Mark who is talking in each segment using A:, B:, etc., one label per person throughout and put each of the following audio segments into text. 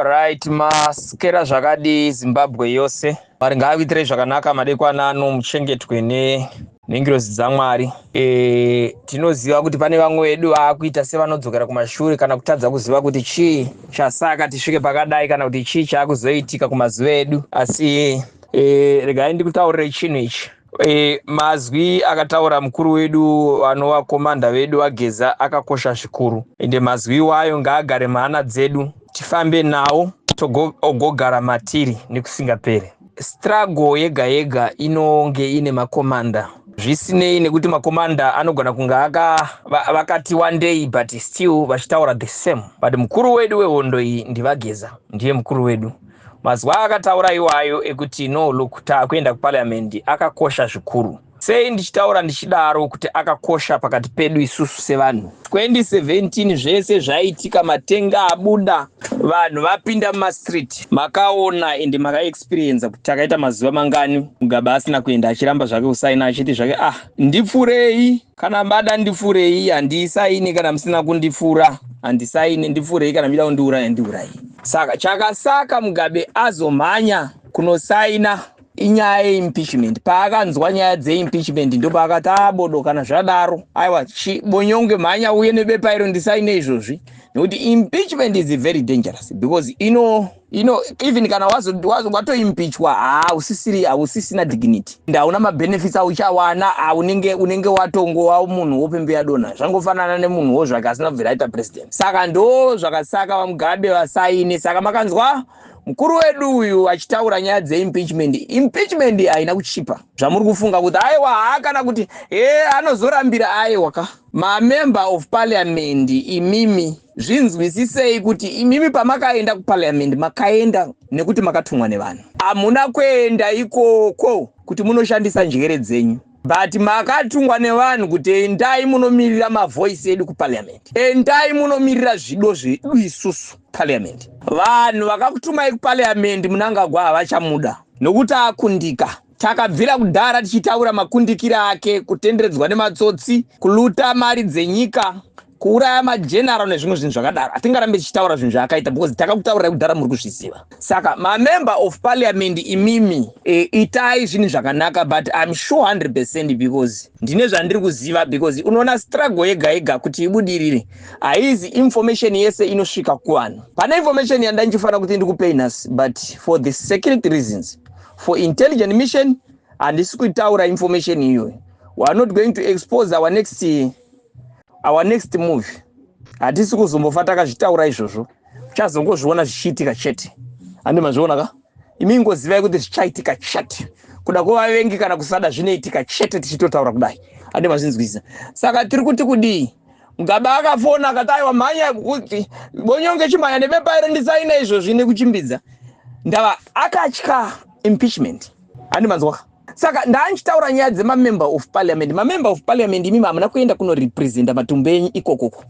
A: Right, maskera zvakadii Zimbabwe yose? Mwari ngaakuitirei zvakanaka madekwana ano, muchengetwe nengirozi dzaMwari. Tinoziva kuti pane vamwe vedu vaakuita sevanodzokera kumashure kana kutadza kuziva kuti chii chasaka tisvike pakadai kana kuti chii chaakuzoitika kumazuva edu. Asi regai ndikutaurire chinhu ichi. Mazwi akataura mukuru wedu vanova komanda vedu vaGeza akakosha zvikuru, ende mazwi iwayo ngaagare muhana dzedu, tifambe nawo ogogara matiri nekusingaperi. Struggle yega yega inonge ine makomanda, zvisinei nekuti makomanda anogona kunge vakati wandei, but still vachitaura the same. But mukuru wedu wehondo iyi ndiVaGeza, ndiye mukuru wedu. Mazwi akataura iwayo ekuti no, look, taakuenda kuparliament akakosha zvikuru. Sei ndichitaura ndichidaro kuti akakosha pakati pedu isusu sevanhu? 2017 zvese zvaitika, matenga abuda, vanhu vapinda mumastreet, makaona ende makaexperienza kuti takaita mazuva mangani Mugabe asina kuenda, achiramba zvake kusaina, achiti zvake, "Ah, ndipfurei kana mada, ndipfurei, handisaini kana musina kundipfura, handisaini, ndipfurei kana muchida kundiuraya, ndiurai." Saka chakasaka Mugabe azomhanya kunosaina inyaya yeimpeachment. Paakanzwa nyaya dzeimpeachment, ndopaakati, "Abodo, kana zvadaro, aiwa, chibonyonge, mhanya uye nebepa iro ndisaine izvozvi," nekuti impeachment is very dangerous because ino even kana watoimpeachwa, hausisiri, hausisina dignity, ndauna mabenefits auchawana, unenge watongova munhu wopembe yadonha. Zvangofanana nemunhuwo zvake asina kubvira aita president. Saka ndo zvakasaka VaMugabe vasaine. Saka makanzwa mukuru wedu uyu achitaura nyaya dzeimpeachment. Impeachment haina kuchipa zvamuri kufunga kuti aiwa, haa, kana kuti e anozorambira. Aiwa ka, mamember of parliament, imimi zvinzwisisei kuti imimi pamakaenda kuparliament, makaenda nekuti makatumwa nevanhu. Hamuna kuenda ikoko kuti munoshandisa njere dzenyu, but makatumwa nevanhu kuti endai munomirira mavoice edu kuparliament, endai munomirira zvido zvedu isusu parliament. Vanhu vakakutumai kuparliament, Munangagwa havachamuda nokuti akundika. Takabvira kudhara tichitaura makundikiro ake, kutenderedzwa nematsotsi, kuluta mari dzenyika, kuuraya mageneral nezvimwe zvinhu zvakadaro. Hatingarambe tichitaura zvinhu zvaakaita because takakutaurirai kudhara, muri kuzviziva. Saka mamember of parliament, imimi itai zvinhu zvakanaka, but I'm sure 100% because ndine zvandiri kuziva, because unoona struggle yega yega kuti ibudirire, haizi information yese inosvika kuvanhu. Pane information yandandichifanira kuti ndikupei nhasi, but for the security reasons, for intelligent mission, handisi kutaura information iyoyo. We are not going to expose our next move. Hatisi kuzombofa takazvitaura izvozvo, uchazongozviona zvichiitika chete. Handi mazviona ka? Imi ingozivai kuti zvichaitika chete, kuda kuvavengi kana kusada, zvinoitika chete tichitotaura kudai. Handi mazvinzwisisa? Saka tiri kuti kudii? Mugabe akafona akati, "Aiwa, mhanya bonyonge, chimhanya nebepa iro ndisaina izvozvi nekuchimbidza." Ndava akatya impeachment. Handi manzwa? Saka ndaanchitaura nyaya dzemamember of parliament. Mamember of parliament, imimi hamuna kuenda kunorepresenta matumbu enyu ikokoko.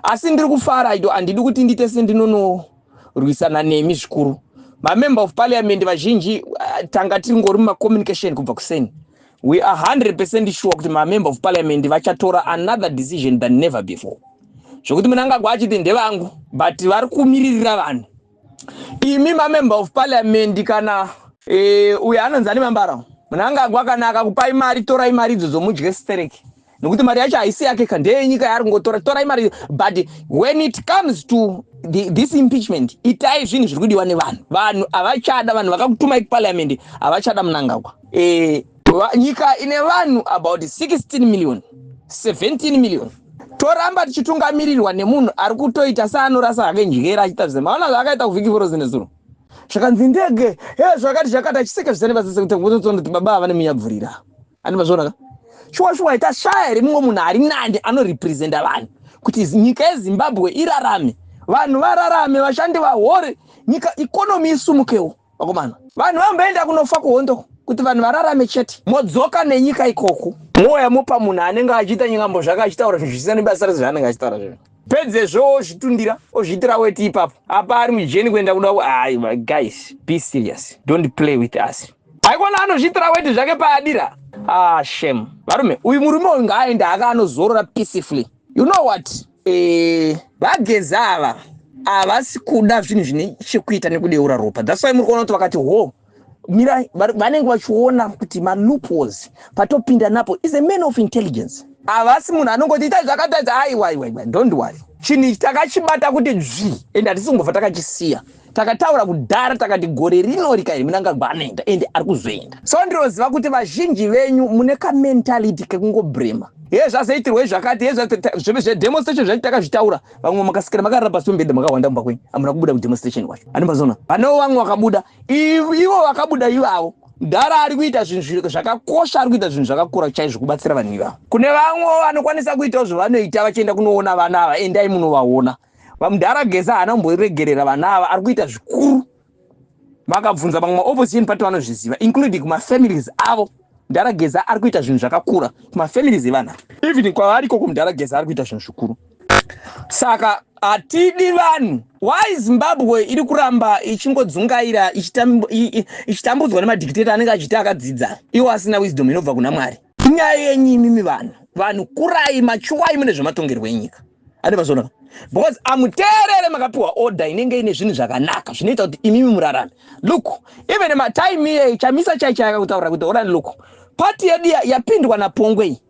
A: Asi ndiri kufara ito, handidi kuti ndiite sendinonorwisana nemi zvikuru. Mamember of parliament vazhinji, tanga tiri ngori mumacommunication kubva kuseni. We are 100% sure kuti mamember of parliament vachatora another decision than never before, zvokuti Munangagwa achiti ndevangu, but vari kumiririra vanhu. Imi mamember of parliament, kana uyo anonzi ani, Mambara, Munangagwa kana akakupai mari, torai mari idzodzo mudye stereki, nekuti mari yacho haisi yake ka, ndeyenyika yaari kungotora. Torai mari, but when it comes to this impeachment, itai zvinhu zviri kudiwa nevanhu. Vanhu havachada, vanhu vakakutumai kuparliament havachada Munangagwa. Nyika ine vanhu about 16 million, 17 million, toramba tichitungamirirwa nemunhu ari kutoita seanorasa hake njere, achiita zvise. Maona zvaakaita kuVic Falls nezuro, zvakanzi ndege e zvakati zvakati, achiseka zvisane vasese, baba ava nemunyabvurira. Ani mazviona ka? Shuwa shuwa, itashaya here mumwe munhu ari nani anorepresenta vanhu kuti nyika yeZimbabwe irarame, vanhu vararame, vashandi vahore, nyika economy isumukewo? Vakomana, vanhu vamboenda kunofa kuhondo kuti vanhu vararame chete, modzoka nenyika ikoko, mouya mopa munhu anenge achiita nyikambo zvake, achitaura zvinhu zvisina nebasa rese zvaanenge achitaura zvinhu. Pedzezvo ozvitundira, ozviitira weti ipapo apa ari mujeni kuenda kuda. Ai guys, be serious, don't play with us. Aikona anozviitira weti zvake paadira. Ah, shame, varume. Uyu murume uyu ngaaende aka anozorora peacefully. You know what, vaGeza ava Havasi kuda zvinhu zvine chekuita nekudeura ropa. That's why muri kuona kuti vakati ho mirai, vanenge vachiona kuti maloopholes patopinda napo. Is a man of intelligence. Havasi munhu anongoti itai zvakataidza. Aiwa, aiwa, aiwa, don't worry. Chinhu ichi takachibata kuti dzvi, ende hatisi kumbobva takachisiya. Takataura kudhara, takati gore rino rikairi, Mnangagwa anoenda, ende ari kuzoenda. So ndinoziva kuti vazhinji venyu mune kamentality kekungobrema ye zvazoitirwei zvakati ye zvedemonstration zvacho. Takazvitaura. Vamwe makasikira makarara pasi pemubhedha, makawanda mumba kwenyu, hamuna kubuda kudemonstration wacho. Andimazona vanewo vamwe vakabuda. Ivo vakabuda ivavo, dhara ari kuita zvinhu zvakakosha, ari kuita zvinhu zvakakura chaizvo kubatsira vanhu ivavo. Kune vamwe vanokwanisa kuitawo zvavanoita vachienda kunoona vana ava, endai munovaona. Vamudhara Geza haana kumboregerera vana ava, ari kuita zvikuru. Vakabvunza vamwe maopposition party vanozviziva, including kumafamilies avo. Mudhara Geza ari kuita zvinhu zvakakura kumafamilies evana, even kwavari ikoko. Mudhara Geza ari kuita zvinhu zvikuru. Saka hatidi vanhu. Why Zimbabwe iri kuramba ichingodzungaira, ichitambudzwa nemadictator anenge achiita akadzidza, iwo asina wisdom inobva kuna Mwari? Inyaya yenyu imimi vanhu. Vanhu kurai, machuwai mune zvematongerwo enyika. Andimazvona, because amuteerere. Makapiwa order inenge ine zvinhu zvakanaka zvinoita kuti imimi murarame. Look, even matime iyei Chamisa chai chai akakutaurira kuti orani, look, party yedu yapindwa napongwe iyi,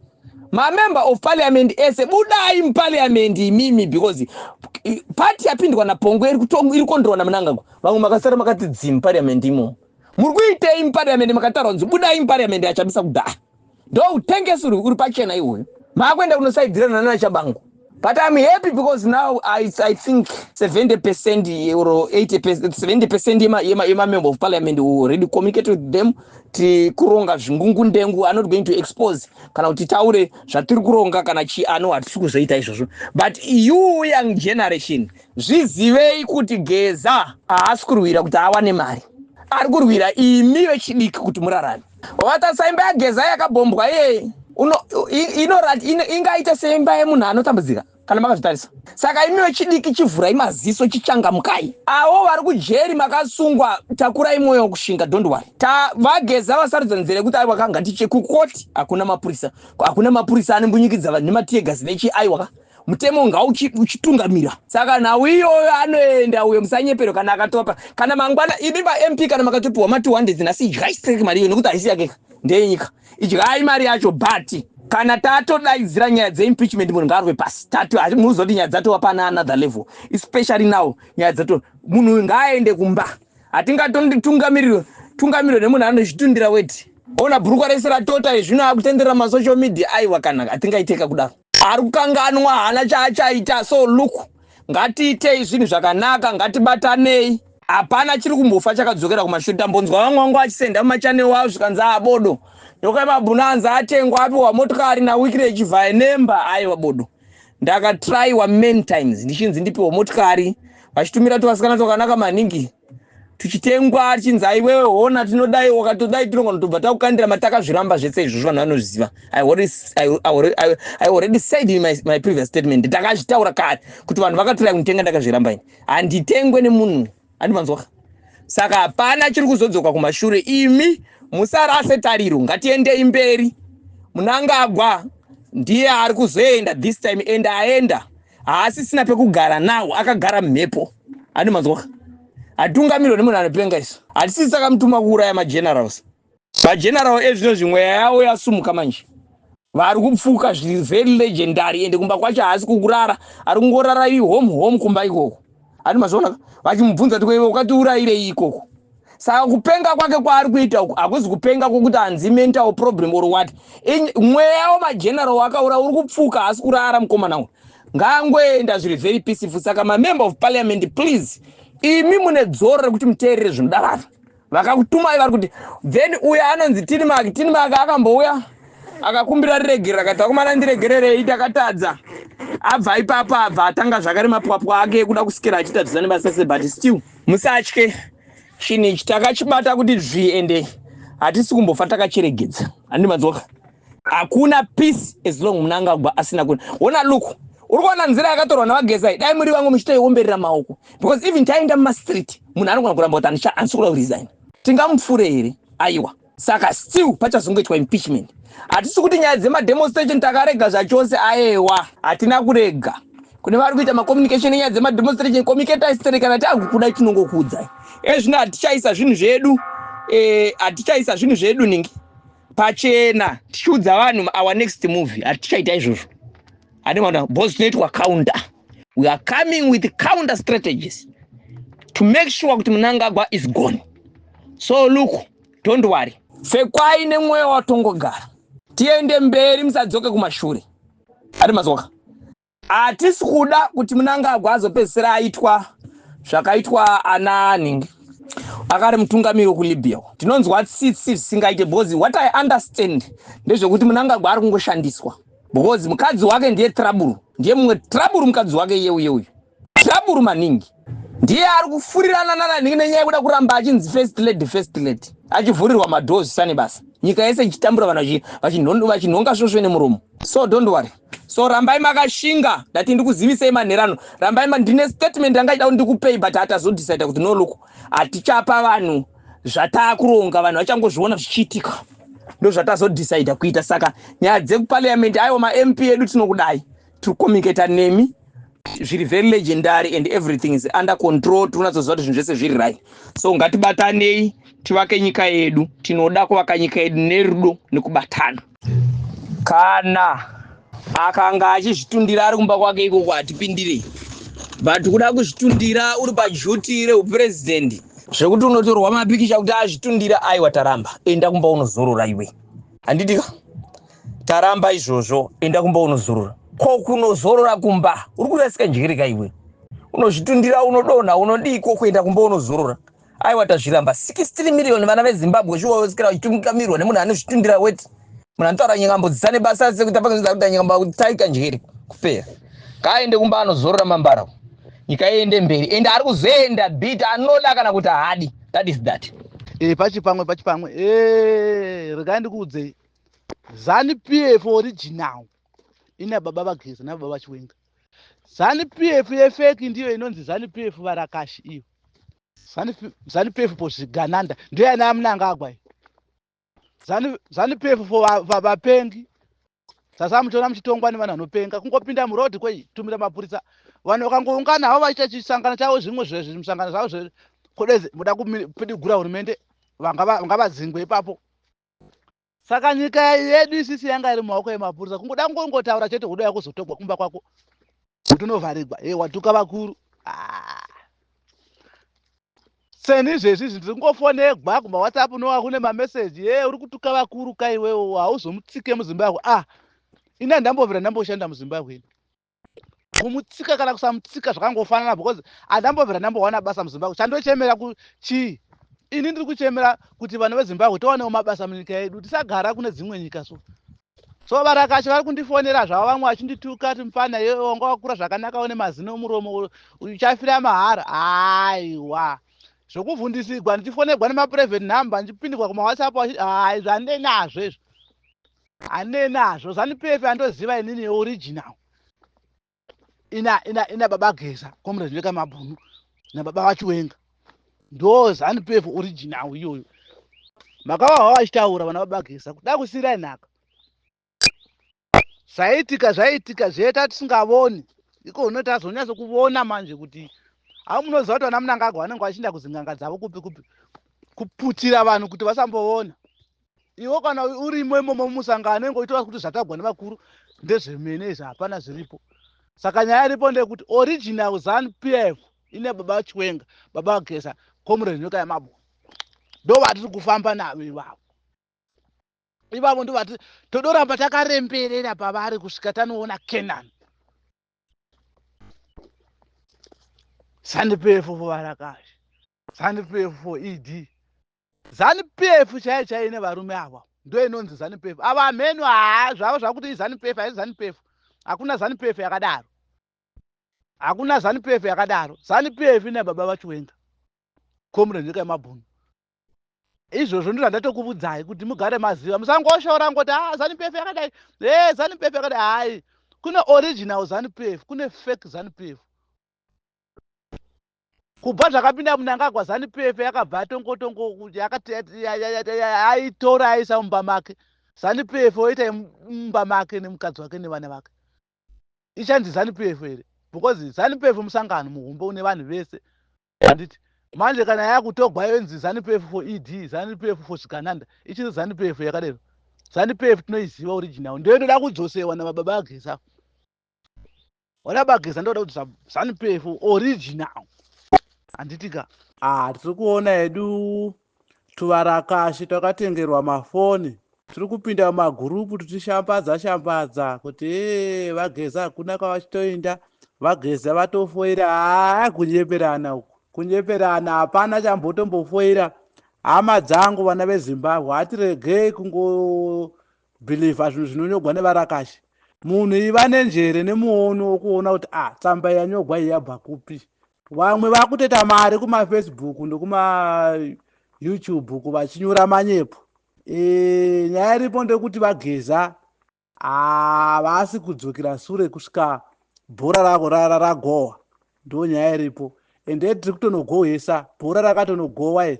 A: mamember of parliament ese budai muparliament imimi, because party yapindwa napongwe iri kondrowa naMnangagwa. Vamwe makasara makati dzi muparliament imomo. Muri kuitei muparliament? Makataura kunzi budai muparliament aChamisa kudhaya. Ndo utengesi uri pachena iwoyo. Maakuenda kunosaidzirana nanaTshabangu. But I'm happy because now I think 70% or 80, 70% yema member of parliament already communicate with them. Tikuronga zvingungundengu. Are not going to expose kana kuti taure zvatiri kuronga kana chi ano. Hatisi kuzoita izvozvo. But you young generation, zvizivei kuti Geza haasi kurwira kuti awane mari, ari kurwira imi vechidiki kuti murarame. Watarisa imba yaGeza yakabhombwa iyeye, ingaite seimba yemunhu anotambudzika kana makazvitarisa? Saka imi vechidiki, chivhurai maziso, chichangamukai. Avo vari kujeri makasungwa, takurai mwoyo wekushinga. Don't worry. VaGeza vasarudza nzira yekuti aiwa ka, ngatiche kukoti. Hakuna mapurisa, hakuna mapurisa anombunyikidza vanhu nemateargas nechi. Aiwa ka, mutemo ngauchitungamira. Saka nhau iyoyo anoenda uyo, musanyepero. Kana akatopa kana mangwana, imi maMP, kana makatopiwa ma200 nhasi, idyai straight mari iyo, nekuti haisi yakeka, ndeyenyika. Idyai mari yacho. But kana tatodaidzira nyaya dzeimpeachment, munhu ngaarwe pasi. Muzoti nyaya dzatova pana another level, especially now nyaya dzato, munhu ngaaende kumba. Hatingatonditungamiriro tungamiriro nemunhu anozvitundira weti. Ona bhurukwa rese ratota izvino, akutenderera masocial media. Aiwa, kana hatingaiteka kudaro. Ari kukanganwa, haana chaachaita. So look, ngatiitei zvinhu zvakanaka, ngatibatanei. Hapana chiri kumbofa chakadzokera kumashure. Tambonzwa vamwe vangu vachisenda mumachannel wavo, zvikanzi abodo nyoka yemabhunu anzi atengwa, apiwa motokari naWicknell Chivayo nemba. Aiwa bodo, ndakatraiwa many times ndichinzi ndipiwa motokari, vachitumira tuvasikana twakanaka maningi, tuchitengwa, tichinzi aiwewe hona tinodai, wakatodai tinogona tobva takukandira matakazviramba zvese izvozvo. Vanhu vanozviziva. I already said in my previous statement, ndakazvitaura kare kuti vanhu vakatirai kunitenga, ndakazviramba. Ini handitengwe nemunhu, handimanzwa. Saka hapana chiri kuzodzoka kumashure. Imi musarase tariro, ngatiendei mberi. Mnangagwa ndiye ari kuzoenda this time, and aenda haasisina pekugara nawo, akagara mhepo. Handimanzwa, hatungamirwe nemunhu anopenga. Isu hatisisi takamutuma kuuraya magenerals. Mageneral ezvino zvimwe yavo yasumuka manje, vari kupfuka zviri very legendary, ende kumba kwacho haasi kukurara, ari kungorara ihome home kumba ikoko. Handi mazviona vachimubvunza kuti iwe ukatiurayirei ikoko? Saka kupenga kwake kwaari kuita uku hakuzi kupenga kwokuti hanzi mental problem or what. Mweya wemageneral wakaura uri kupfuka, haasi kurara mukomana uyu. Ngaangoenda zviri very peaceful. Saka mamember of parliament, please, imi mune dzoro rekuti muteerere zvinoda vanhu vakakutumai vari kuti. Then uyo anonzi Tinmark, Tinmark akambouya akakumbira riregerero, akati vakomana ndiregererei, takatadza. Abva ipapo abva atanga zvakare mapwapwa ake ekuda kusikira achiita zvisane basa se. But still musatye, chinhu ichi takachibata kuti zvi, ende hatisi kumbofa takachiregedza. Handimanzwaka, hakuna peace as long Mnangagwa asina kuna. Ona, look, uri kuona nzira yakatorwa navaGeza. Dai muri vamwe muchitoiomberera maoko, because even taenda mumastreet, munhu anogona kuramba kuti handisi kuda kuresign. Tingamupfure here? Aiwa. Saka still pachazongoitwa impeachment. Hatisi kuti nyaya dzemademonstration takarega zvachose. Aewa, hatina kurega. Kune vari kuita macommunication enyaya dzemademonstration, communicate straight. Kana takukuda, tinongokuudzai. Ezvino hatichaisa zvinhu zvedu, hatichaisa zvinhu zvedu ningi pachena tichiudza vanhu our next movie. Hatichaita izvozvo, handimaona, because tinoitwa counter. We are coming with counter strategies to make sure kuti Mnangagwa is gone. So look, don't worry, pfekwai nemweya watongogara, tiende mberi, musadzoke kumashure. Ati mazwaka, hatisi kuda kuti Mnangagwa azopedzisira aitwa zvakaitwa ana ningi akari mutungamiri wekuLibya. Tinonzwa tsitsi zvisingaite, because what I understand ndezvekuti Mnangagwa ari kungoshandiswa, because mukadzi wake ndiye trouble, ndiye mumwe trouble. Mukadzi wake iye uye uyu trouble maningi, ndiye ari kufurirana nananhingi nenyaya yekuda kuramba achinzi first lady, first lady, achivhurirwa madoors zvisane basa, nyika yese ichitambura, vanhu vachinhonga svosve nemuromo. So don't worry, so rambai makashinga. Ndati ndikuzivisei manherano, rambai. Ndine statement yangaida kuti ndikupei, but hatazodecida kuti no, look, hatichapa vanhu zvataakuronga, vanhu vachangozviona zvichiitika. Ndo zvatazodecida kuita. Saka nyaya dzekuparliament, aiwa, maMP edu tinokudai, tiri kucommunicata nemi zviri very legendary and everything is under control. Tiri kunatsoziva kuti zvinhu zvese zviri right. So ngatibatanei tivake nyika yedu. Tinoda kuvaka nyika yedu nerudo nekubatana. Kana akanga achizvitundira ari kumba kwake ikoko, hatipindirei, but kuda kuzvitundira uri paduty reupurezidendi, zvekuti unotorwa mapikicha kuti azvitundira, aiwa, taramba. Enda kumba unozorora iwe, handitika? Taramba izvozvo, enda kumba unozorora. Ko kunozorora kumba, uri kurasika njere iwe? Unozvitundira, unodonha, unodiko? Kuenda kumba unozorora, aiwa, tazviramba. 63 million vana veZimbabwe shuwasikira vachitungamirirwa nemunhu anozvitundira weti, munhu anotaura nyekambo dzisane basa, sekuti apakuita nyekambo taika njere kupera. Kaaende kumba anozorora mambara, nyika iende mberi. Ende ari kuzoenda bit anoda kana kuti haadi, that is that.
B: E, pachipamwe, pachipamwe. E, regai ndikuudzei, ZANU PF original ina baba vaGeza nababa vaChiwenga. ZANU PF yefake ndiyo inonzi ZANU PF varakashi iyo, ZANU PF for zvigananda, ndiyo yana Mnangagwa. ZANU PF for vapengi. Sasa muchiona muchitongwa nevanhu vanopenga, kungopinda murodhi kweitumira mapurisa, vanhu vakangoungana havo vachiita chisangano chavo, zvimwe zvemisangano zvavo zvekodeze, muda kupidigura hurumende, vangavadzingwe ipapo. Saka nyika yedu isisi yanga iri mumaoko emapurisa. Kungoda kungongotaura chete, hudo yakuzotogwa kumba kwako kuti unovharigwa, e watuka vakuru. Ah. Seni izvezvi izvi ndiri kungofonegwa kumaWhatsApp, nowa kune mameseji e uri kutuka vakuru kaiwewo, hauzomutsike muZimbabwe. Ah, ini handambobvira ndamboshanda muZimbabwe ini. Kumutsika kana kusamutsika zvakangofanana, because handambobvira ndambowana basa muZimbabwe. Chandochemera chii? Ini ndiri kuchemera kuti vana veZimbabwe tiwanewo mabasa munyika yedu, tisagara kune dzimwe nyika. So varakashi vari kundifonera zvavo, vamwe vachindituka ti mufana iwe wanga wakura zvakanaka, une mazino muromo, uchafira mahara. Aiwa, zvokuvhundisigwa ndichifonegwa nemaprivate number, ndichipindirwa kumaWhatsApp, hai, zvandei nazvo izvo, handei nazvo. ZANU PF andoziva inini original ina baba Geza, Comrade Nyoka Mabhunu, nababa vaChiwenga, ndo ZANU PF original iyoyo. Makavahwa vachitaura vana baba Geza kuda kusiyirai nhaka. Zvaitika, zvaitika zveta tisingavoni iko uno, tazonyatso kuvona manje kuti hau. Munoziva kuti vana Mnangagwa vanenge vachiinda kuzinganga dzavo kupi kupi, kuputira vanhu kuti vasambovona. Iwo kana urimo imomo mumusangano, inenge uchitora kuti zvatagwa nevakuru ndezvemene izvi, hapana zviripo. Saka nyaya iripo ndeyekuti original ZANU PF ine baba Chiwenga, baba Geza, Comrade Nyoka Yamabhunu, ndo vatiri kufamba navo ivavo. Ivavo ndo vati todoramba takaremberera pavari kusvika tanoona Canaan. ZANU PF for varakashi, ZANU PF for ED, ZANU PF chaiyo chaiyo ine varume ava, ndo inonzi ZANU PF. Ava hameno haa zvavo zvakuti iZANU PF, haisi ZANU PF. Hakuna ZANU PF yakadaro, hakuna ZANU PF yakadaro. ZANU PF ine baba vaChiwenga, Comrade Nyoka Yemabhunu. Izvozvo ndizvo zvandatokuvudzai kuti mugare maziva, musangoshora ngoti a ah, ZANU PF yakadai, e ZANU PF yakadai. Hai, kune original ZANU PF, kune fake ZANU PF. Kubva zvakapinda Mnangagwa, ZANU PF yakabva tongotongo aitora aisa mumba make. ZANU PF oita mumba make nemukadzi wake nevana vake, ichanzi ZANU PF here? Because ZANU PF musangano muhombe une vanhu vese, handiti? Manje kana yakutogwa yonzi ZANU PF for ED, ZANU PF for Zvigananda, ichiri ZANU PF yakadero. ZANU PF tinoiziva original, ndoinoda kudzosewa nababa aGeza. Vana baGeza ndoda kudzosa ZANU PF original, handiti ka?
C: Ah, tiri kuona hedu tuvarakashi twakatengerwa mafoni, tiri kupinda mumagurupu tichishambadza shambadza kuti ee vaGeza hakuna kwavachitoinda, vaGeza vatofoira. Haa, kunyeperana uku, kunyeperana, hapana chambotombofoira. Hama dzangu, vana veZimbabwe, hatiregei kungobhilivha zvinhu zvinonyogwa nevarakashi. Munhu iva nenjere nemuono wokuona kuti a ah, tsamba yanyogwa iyi yabva kupi. Vamwe vakutoita mari kumaFacebook nekumaYouTube vachinyora manyepo. Nyaya iripo ndekuti vaGeza havasi kudzokera sure kusvika bhora rako ragohwa. Ndo nyaya iripo, ende tiri kutonogohwesa, bhora rakatonogohwa iri.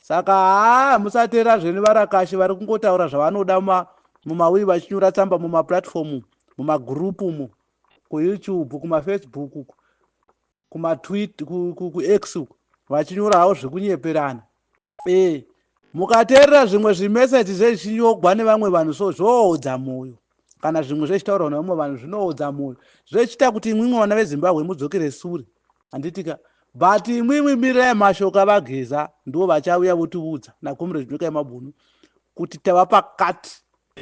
C: Saka haa, musateera zvenyu varakashi vari kungotaura zvavanoda mumawii, vachinyora tsamba mumaplatform, mumagurupu umo, kuYouTube, kumaFacebook, kumatwit, kuX uku, vachinyora havo zvekunyeperana. Mukateerera zvimwe zvimeseji zvechinyogwa nevamwe vanhu, so zvoodza mwoyo, kana zvimwe zvechitaurwa nevamwe vanhu zvinoodza mwoyo, zvechiita kuti imwimwe vana veZimbabwe mudzokere sure, handitika? But imwimwi mirirai mashoko avaGeza, ndo vachauya votiudza naComrade Nyoka yemabhunu kuti tava pakati,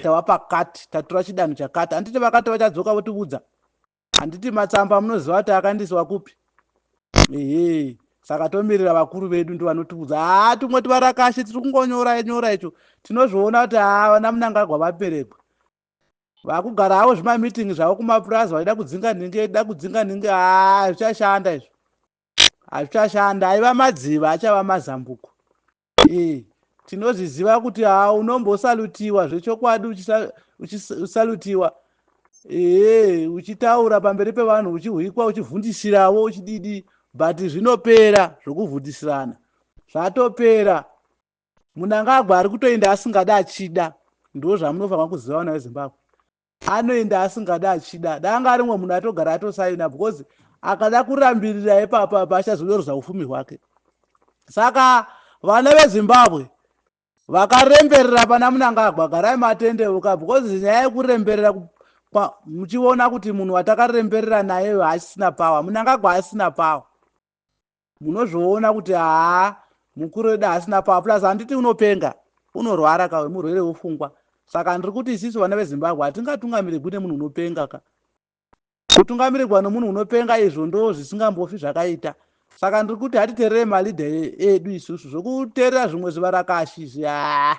C: tava pakati, tatora chidanho chakati, handiti? Vakati vachadzoka votiudza, handiti? Matsamba munoziva kuti akandisiwa kupi. Ehe, saka tomirira vakuru vedu, ndo vanotiudza. Haa, tumwe tuvarakashi tiri kungonyora nyora icho, tinozviona kuti haa, vana Munangagwa vaperekwa, vakugara havo zvimamitingi zvavo kumapurazi, vachida kudzinga nhingi, da kudzinga nhingi. Haa, zvichashanda izvo, hazvichashanda. Aiva madziva achava mazambuko. E, tinozviziva kuti ha, unombosalutiwa zvechokwadi, uchisalutiwa, ehe, uchitaura pamberi pevanhu, uchihwikwa, uchivhundisirawo, uchididi, but zvinopera zvokuvhundisirana, zvatopera. Munangagwa ari kutoenda asingada achida, ndo zvamunofanira kuziva, vana veZimbabwe. Anoenda asingada achida. Danga rimwe munhu atogara atosaina, because akada kurambirira ipapa pachazodorza ufumi hwake. Saka vana veZimbabwe vakaremberera pana Munangagwa, garai matendeuka, because nyaya yekuremberera, muchiona kuti munhu watakaremberera naye haasisina power, Munangagwa haasisina power, munozviona kuti haa, mukuru wedu haasina power. Plus handiti unopenga, unorwara kawe, murwere wepfungwa. Saka ndiri kuti isisu vana veZimbabwe hatingatungamirirwi nemunhu unopenga ka. Kutungamirirwa nomunhu unopenga, izvo ndo zvisingambofi zvakaita. Saka ndiri kuti hatiteerere malidha edu isusu, zvokuteerera zvimwe zvivarakashi izvi. Haa,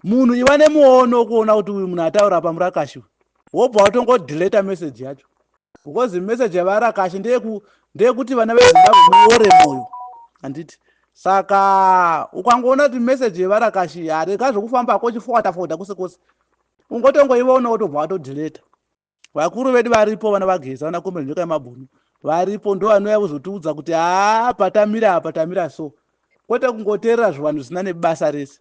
C: munhu iva nemuono kuona kuti uyu munhu ataura pamurakashi, wobva watongodhileta meseji yacho, because meseji yavarakashi ndeyekuti vana veZimbabwe muore mwoyo, handiti? Saka ukangoona kuti meseji yevarakashi, hareka zvokufambako uchifota fota kwose kwose, ungotongoiona, wotobva watodhileta. Vakuru vedu varipo, vana vaGeza, vana Comrade Nyoka yemabhunu varipo, ndo vanouya kuzotiudza kuti haa, patamira apa tamira so, kwete kungoteerera zvivanhu zvisina nebasa rese.